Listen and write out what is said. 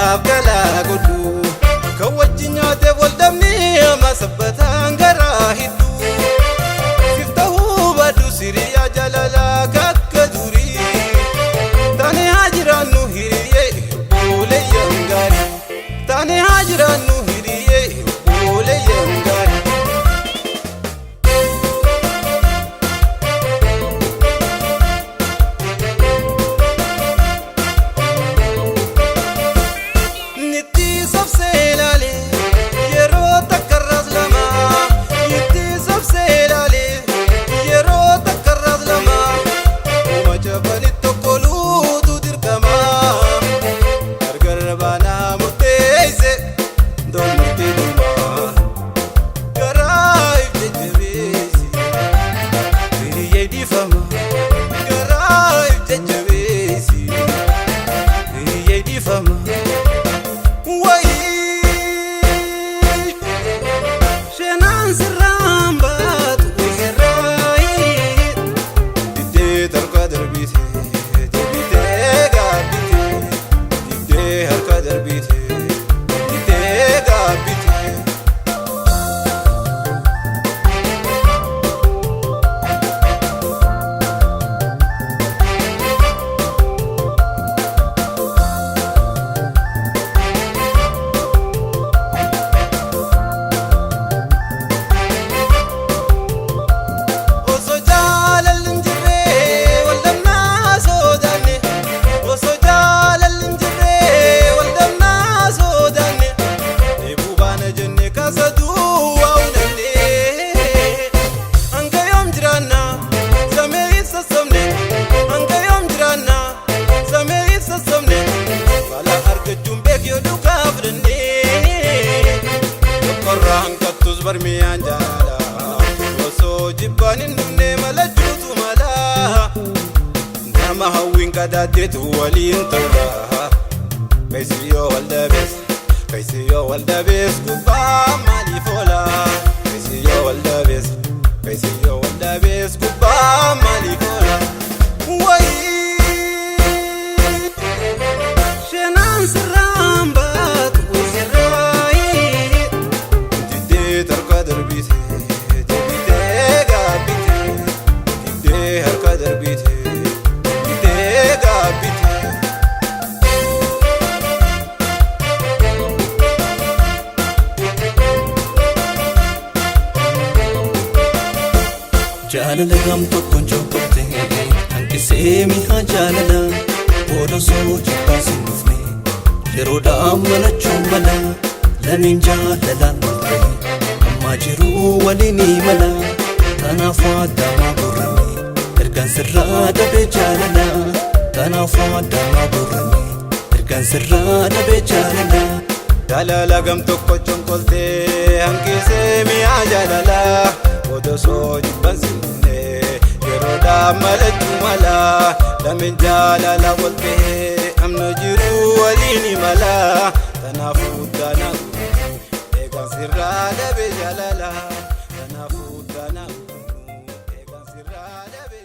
Galaaf galaa godhu kan wajjin nyaatee wal dhabni ama sabbataan garaa hiddu. Sif ta'uu baadhu siriyaa jaalalaa kakka durii. Taane haa jiraannu hiriyyee obboleeyyan gaarii. Taane haa jiraannu hiriyyee obboleeyyan gaarii. Nitti sobsee ilaalee yeroo takkarraas lama. Nitti sobsee ilaalee yeroo takkarraas lama. Uma jabali tokko luutu dirqama. Gargar baanaa murteesse doon murtee dhuma. Garaa if jajjabeessi hiriyyee dhiifama. Garaa if jajjabeessi hiriyyee dhiifama. Wayii seenaan sirraan baatu sirraayi. Diddee harka darbite deebitee gaabbite. Diddee harka darbite deebitee gaabbite. Osoo jaalalli hin jirre wal dhabnaa sodaanne. Osoo jaalalli hin jirre wal dhabnaa sodaanne. Dheebuu baana jenne kaasa duwwaa unanne. Hanga yoom jiraanna samee hin sossobne. Hanga yoom jiraanna samee hin sossobne. Balaa argachuun beek yoo duukaa fudhanne. Tokkorraa hanqattus barmiyaan jaalala. Osoo jibbaan hin dhumne malachuutu mala. Nama hawwiin qadaaddeetu waliin ta'udha. Keessiyyoo wal dabees, keessiyyoo wal dabees gubbaa maaliif oola? Keessiyyoo wal dabees, keessiyyoo wal dabees gubbaa maaliif oola? Wayii seenaan sirraan baatu sirraayi. Diddee harka darbite deebitee gaabbite. Diddee harka darbite deebitee gaabbite. Jaalala gam tokkoon cokkolte hanqisee mi'a jaalala booda osoo jibbaas hin dhufne yeroodhaan malachuun mala lameen jaalalaan wal ta'e ammaa jiruu waliin mala kanaaf addamaa gorrame ergaan sirraa dhabe jaalala kanaaf addamaa gorrame ergaan sirraa dhabe jaalala. Jaalala gam tokko conkoltee hanqisee mi'a jaalala booda osoo jibban sinne yeroodhaan malachuu mala lameen jaalala wal ta'ee amna jiruu waliin mala kanaafuu daanaa eegaan sirraa dhabe jaalala kanaafuu daanaa eegaan sirraa dhabe.